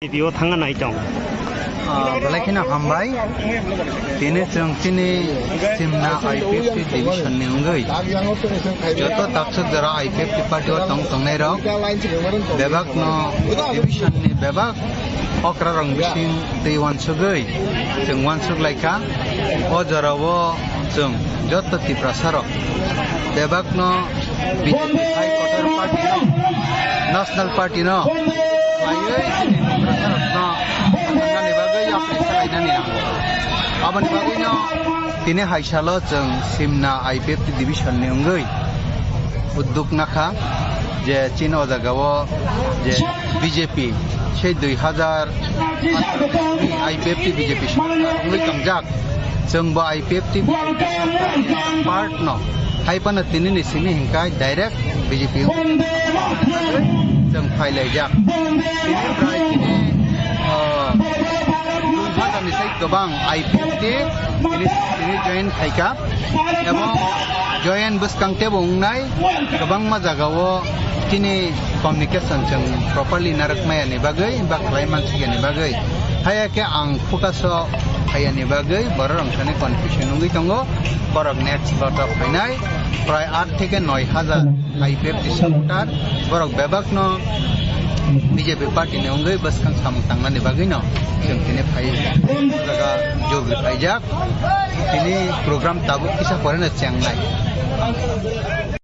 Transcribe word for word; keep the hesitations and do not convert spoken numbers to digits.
B J P o thangna nai tong. Ah, belai kheno hambai. Tini chwng chini Simna I P F T division ni wngwi joto taksuk jora I P F T party o tong tongnai rok bebak no division ni bebak okra rok bising twi uansugwi chwng uansuk lai kha. O jora o chwng joto Tiprasa rok bebak no B J P hai kotor party no, National Party no, laiwi chini Tiprasa rok no thangna ni bagwi yapri salainani nango. Aboni bagwi no tini hai salo chwng Simna I P F T division ni wngwi udduk nakha je chini o jaga o je B J P sei dui hazar I P F T B J P sorkar wngwi tongjak. Chwng bo I P F T part no, hai phano tini ni simi hingkai direct B J P chwng phai laijak. Tini prai tini, ah, dui hazar ni sai kwbang I P F T tini, tini join khaikha, ebong join bwskang tebo wngnai kwbangma jaga o tini communication chwng properly narwk maya ni bagwi ba khlai mansiya ni bagwi. Haya khe ang focus o phaiya ni bagwi borok rok thani confusion wngwi tongo. Borok next vote o phainai prai aat theke noi hazar I P F T supporter, borok bebak no B J P party ni wngwi bwskang samung tangnani bagwi no chwng tini phai jaga jogwi phaijak. Tini program tabuk kisa pore no chengnai.